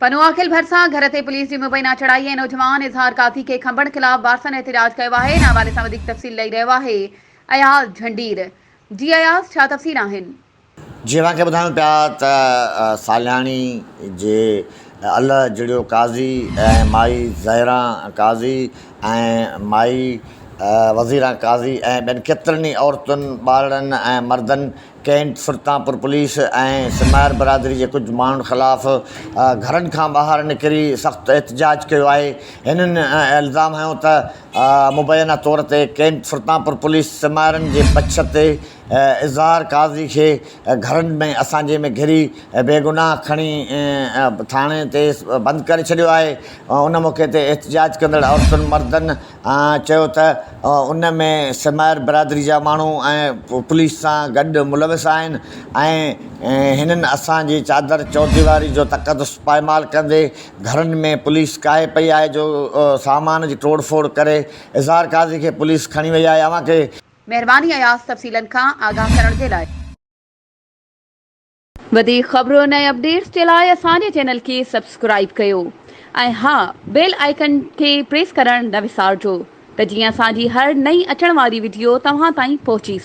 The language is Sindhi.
پنوعاقل ڀرسان گهر تي پوليس جي مبينا چڙهائي ۽ نوجوان اظهار قاضي کي کنڀڻ خلاف وارثن احتجاج ڪيو آهي ان حوالي سان وڌيڪ تفصيل ڏئي رهيو آهي اياز جهنڊير جي اياز ڇا تفصيل آهن. جي اوهان کي ٻڌايون پيا ته سالياڻي جي الهه جڙيو قاضي ۽ مائي زهران قاضي ۽ مائي وزيران قاضي ۽ ٻين ڪيترن ئي عورتن ٻارڙن ۽ مردن ڪينٽ سلطانپور پوليس ۽ سمائر برادري جي ڪجهه ماڻهن خلاف گهرن کان ٻاهر نڪري سخت احتجاج ڪيو آهي. هنن الزام هنيو ته مبينا طور تي ڪينٽ سلطانپور پوليس سمائرن جي پڇ تي اظهار قاضي کي گهرن ۾ اسان جي ۾ گهري بيگناهه کڻي ٿاڻي تي بند ڪري ڇڏيو آهي. ان موقعي تي احتجاج ڪندڙ عورتن مردن چيو ته ان ۾ سمائر برادري جا ماڻهو ۽ پوليس سان گڏ ملوث آهن ۽ هنن اسان جي چادر چوديواري جو تقدس پائمال ڪندي گهرن ۾ پوليس ڪاهي پئي آهي جو سامان جي ٽوڙ ڦوڙ ڪري اظهار قاضي کي پوليس کڻي وئي آهي اوهان کي مهرباني اياز تفصيلن کان آگاهه ڪرڻ جي لاء. وڌيڪ خبرن ۽ اپڊيٽس جي لاء اسان جي چينل کي سبسڪرائيب ڪيو ۽ ها بيل آئيڪن کي پريس ڪرڻ نه وسارجو ته جيئن اسان جي هر نئين اچڻ واري وڊيو توهان تائين پهچي.